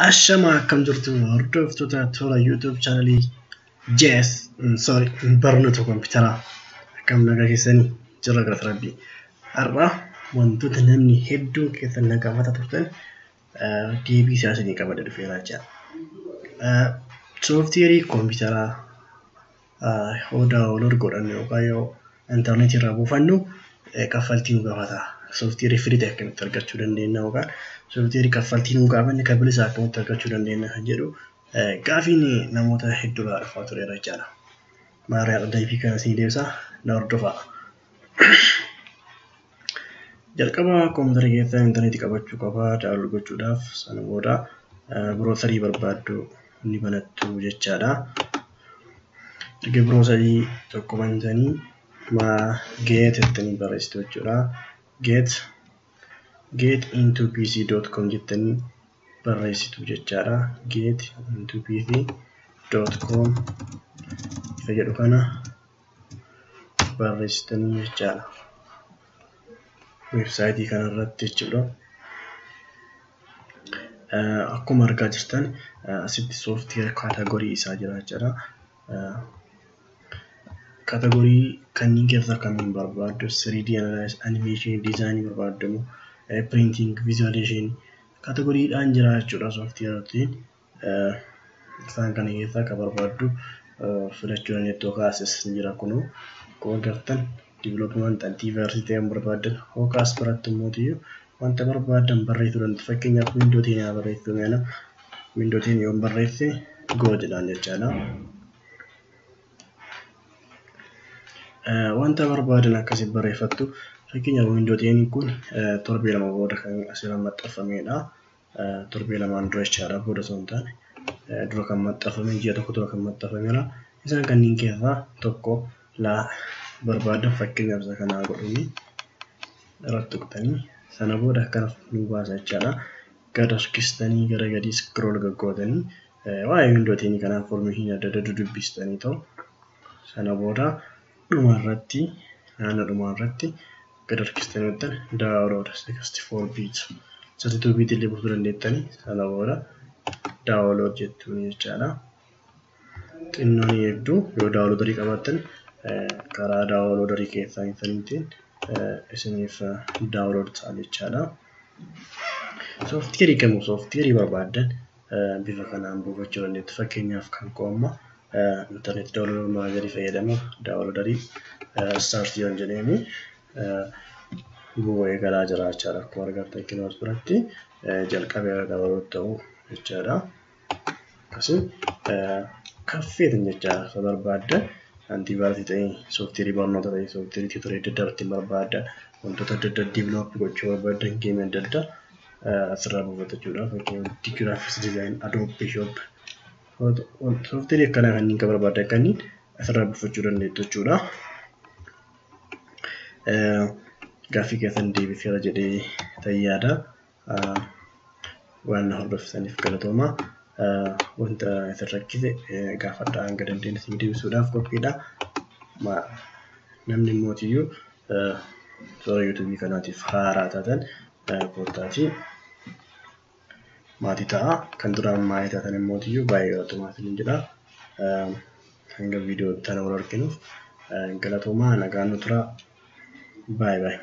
Ashamaa akkam jirtu hordoftoota toora YouTube chaanalii JS sorry barnoota kompiitaraa akkam nagaa keessanii jirra galata rabbii. Har'a wantoota namni hedduun keessan na gaafataa turtan deebii isaa isinii qabadhee dhufeera jechuudha. Sooftiweerii kompiitaraa yoo daawunlood godhannu yookaan yoo intarneetii irraa buufannu kaffaltii nu gaafata. Sooftiweerii firii ta'e akkamitti argachuu dandeenya yookaan sooftiweerii kaffaltii nu gaafanne kan bilisaa akkamitti argachuu dandeenya kan jedhu gaafiin namoota hedduurraa dhufaa tureera jechaadha. Maariyaa deebii kana isinii deebisaa na hordofaa. Jalqaba kompiitara keessan intarneetii qabachuu qaba daawunlood gochuudhaaf sana booda biroosarii barbaaddu ni banattu jechaadha. Erga biroosarii tokko bantanii get jettanii barreessitu jechuudha. Get into pc.com jettanii barreessitu jechaadha. Get into pc.com isa jedhu kana barreessitanii jechaadha. Weebsaayitii kanarratti jechuudha. Akkuma argaa jirtan asitti sooftiweer kaatagorii isaa jira jechaadha. Kaatagorii kanneen keessaa kamiin barbaaddu 3D analysis, animation, design barbaaddu, printing, visualization kaatagoriidhaan jira jechuudha sooftiweerotiin. Isaan kana keessaa kan barbaaddu filachuu dandeettu yookaan asis ni jira kunoo akkuma agartan development antivirus ta'ee barbaaddan yookaan as biratti immoo wanta barbaaddan barreessuu dandeettu. Fakkeenyaaf Windows 10 haa barreessuu meena Windows 10 yoon barreesse go jedhaan jechaadha. Wanta barbaadan akkasitti barreeffattu. Fakkeenyaaf Windows 10 kun torbee lama booda kan asirra maxxanfamedha. Torbee lamaan dura jechaadha booda osoo hin taane dura kan maxxanfame ji'a tokko dura kan maxxanfamedha. Isaan kanneen keessaa tokko laa barbaadan fakkeenyaaf isa kanaa godhanii irratti tuqxanii sana booda akkana nu baasa jechaadha. Gad harkistanii gara gadii scroll gaggootanii waa'ee Windows 10 kanaa information adda addaa dubbistanii ta'u sana booda dhuma irratti naannoo dhuma irratti gad harkistanii jettan download 64 bit 32 bit illee buusuu dandeettanii sana booda download jettuun jechaadha. Xinnoo ni eegdu yoo downloadarii qabaattan karaa downloadarii keessaa saniitiin isiniif download ta'a jechaadha. Sooftiweerii kamuu sooftiweerii barbaaddan bifa kanaan buufachuu dandeettu. Fakkeenyaaf kan koo amma intarneet download managerii fayyadama. Downloadarii start yoon jedheeni bu'ee galaa jira jechaadha. Akkuma argartan kinoo as biratti jalqabee download ta'u jechaadha. Akkasii kaffeetin jechaadha. Isa barbaaddan antivaayirasii ta'ee sooftiweerii barnoota ta'ee sooftiweerii tiitorii adda addaa ittiin barbaaddan wantoota adda addaa diivelooppii gochuu barbaaddan geemii adda addaa asirraa buufatachuudhaaf fakkeenyaaf graphics design, Adobe Shop sooftiweerii akkanaa kanneen kan barbaadan kanneen asirraa buufachuu dandeettu jechuudha. Gaaffii keessan deebiseera jedhee yaada. Waan na hordoftaniif galatooma. Wanta isin rakkise gaafadhaa hanga dandeenye isin deebisuudhaaf qophiidha. Namni mootiyyuu toora yuutuubii kanaatiif haaraa taatan koottaatii maatii ta'a. Kan duraan maatii taatan immootiyyuu baay'ee galatoomaa isiniin jedha. Hanga viidiyoo itti aanu wal arginuuf galatoomaa nagaan nu turaa. Baay'ee baay'ee.